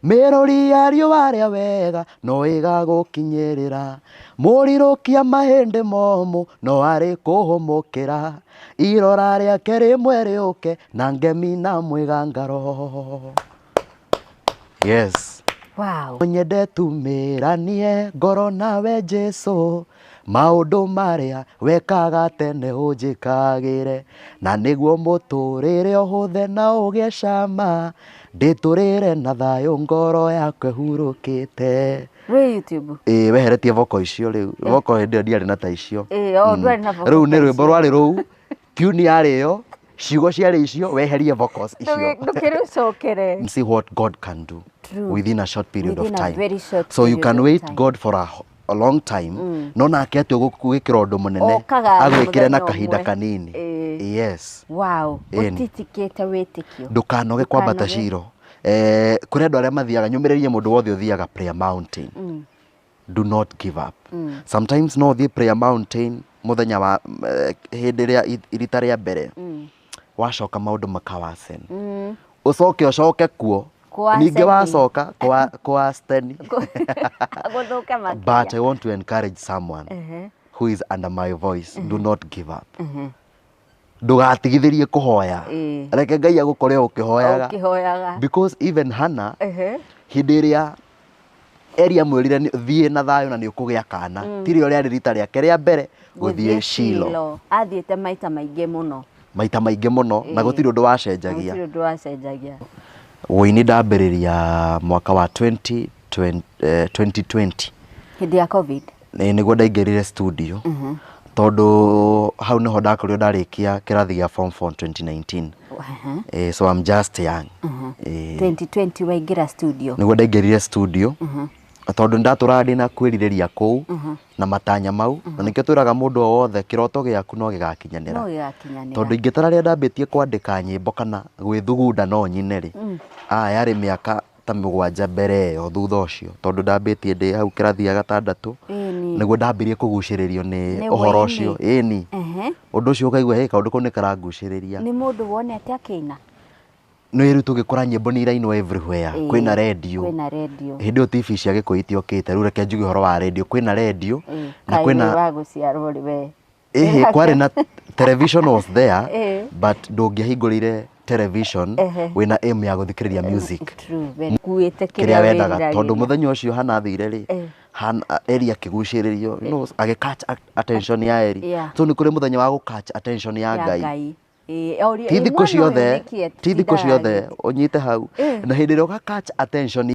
Mĩrũri ya riũa rĩa wega no ĩgagũkinyĩrĩra, mũrirũkia mahĩndĩ momũ no arĩ kũhũmũkĩra, irora rĩake rĩmwe rĩũke na ngemi na mwĩgangaro. Yes. Nyende tumĩranie ngoro nawe Jesu, maũndũ marĩa wekaga tene ũnjĩkagĩre, na nĩguo mũtũrĩre ũhũthe na ũgĩe cama, ndĩtũrĩre na thayũ ngoro yakwa ĩhurũkĩte. Wĩ YouTube? Ĩĩ, weheretie vocal icio rĩu. Vocal hĩndĩ ĩyo ndiarĩ na ta icio. Ĩĩ, o ndwarĩ na vocal Rĩu nĩ ta rwĩmbo icio. rwarĩ rũu, tune yarĩ ĩyo, ciugo ciarĩ icio, weherie vocals icio. Ndũkĩrũcokere. See what God can do within a short period Within of a time. very short So you period can of wait time. God for a long time, no nake atĩ ũgũgwĩkĩra ũndũ mũnene Okaga agwĩkĩre na mũthenya kahinda ũmwe. kanini. Yes. Ĩni. Ũtitikĩte wĩtĩkio. Ndũkanoge kwambata Ndũkanoge. Shilo. Kũrĩ andũ arĩa mathiaga, nyũmĩrĩrie mũndũ wothe ũthiaga prayer mountain, do not give up. Sometimes no ũthiĩ prayer mountain mũthenya wa hĩndĩ ĩrĩa rita rĩa mbere, wacoka maũndũ makawasen, ũcoke ũcoke kuo Kũwaceni. ningĩ wacoka kũwasteni. Gũthũke makĩria. But I want to encourage someone who is under my voice, do not give up. Ndũgatigithĩrie kũhoya. Reke Ngai agũkore o ũkĩhoyaga. Ũkĩhoyaga. Because even Hannah, hĩndĩ ĩrĩa Eli amwĩrire thiĩ na thayũ na nĩ ũkũgĩa kana, tirĩo rĩarĩ rita rĩake rĩa mbere gũthiĩ Shilo. Athiĩte maita maingĩ mũno. Maita maingĩ mũno na gũtirĩ ũndũ wacenjagia. Gũtirĩ ũndũ wacenjagia. Wũini ndambĩrĩria mwaka wa 20, 2020. Hĩndĩ ya COVID. Nĩguo ndaingĩrire studio, tondũ hau nĩho ndakorirwo ndarĩkia kĩrathi gĩa form 4 2019. So I'm just young. 2020 waingĩra studio. Nĩguo ndaingĩrire studio, tondũ ndatũraga ndĩna kwĩrirĩria kũu na matanya mau, na nĩkĩo twĩraga mũndũ o wothe kĩroto gĩaku no gĩgakinyanĩra. No gĩgakinyanĩra. Tondũ ingĩtara rĩrĩa ndambĩtie kwandĩka nyĩmbo kana gwĩthugunda no nyine rĩ, yarĩ mĩaka ta 7 mbere ĩyo thutha ũcio, tondũ ndambĩtie ndĩ hau kĩrathi gĩa gatandatũ, nĩguo ndambirie kũgucĩrĩrio nĩ Nĩ ũhoro wũini. ũcio. Ĩni. Ũndũ ũcio ũkaigua, hey, kaũndũ kau nĩ karangucĩrĩria. Nĩ mũndũ wonete akĩina? Nĩ rĩu tũgĩkũra nyĩmbo nĩ irainwo everywhere. Kwĩna radio. Kwĩna radio. Hĩndĩ ĩyo TV cia Gĩkũyũ itiokĩte, rĩu reke njuge ũhoro wa radio. Kwĩna radio na Kaĩ kwĩna wĩ wa gũciarwo rĩ we? Ĩhĩ, kwarĩ na television was there, but ndũngĩahingũrire television wĩna aim ya gũthikĩrĩria music. True, very. Kuĩte Kĩrĩa kĩrĩa wendaga, wĩriragĩria. tondũ mũthenya ũcio Hannah athire rĩ, Eli akĩgucĩrĩrio, agĩ catch attention ya Eli. So nĩ kũrĩ mũthenya wa gũ catch attention ya Ya Ngai. Ngai. Ĩĩ, oria, Ti thikũ mwana ũyũ ciothe, nĩkĩ ti thikũ ciothe atitindaga ũnyite hau. Ĩĩ. Na hĩndĩ ĩrĩa ũga catch attention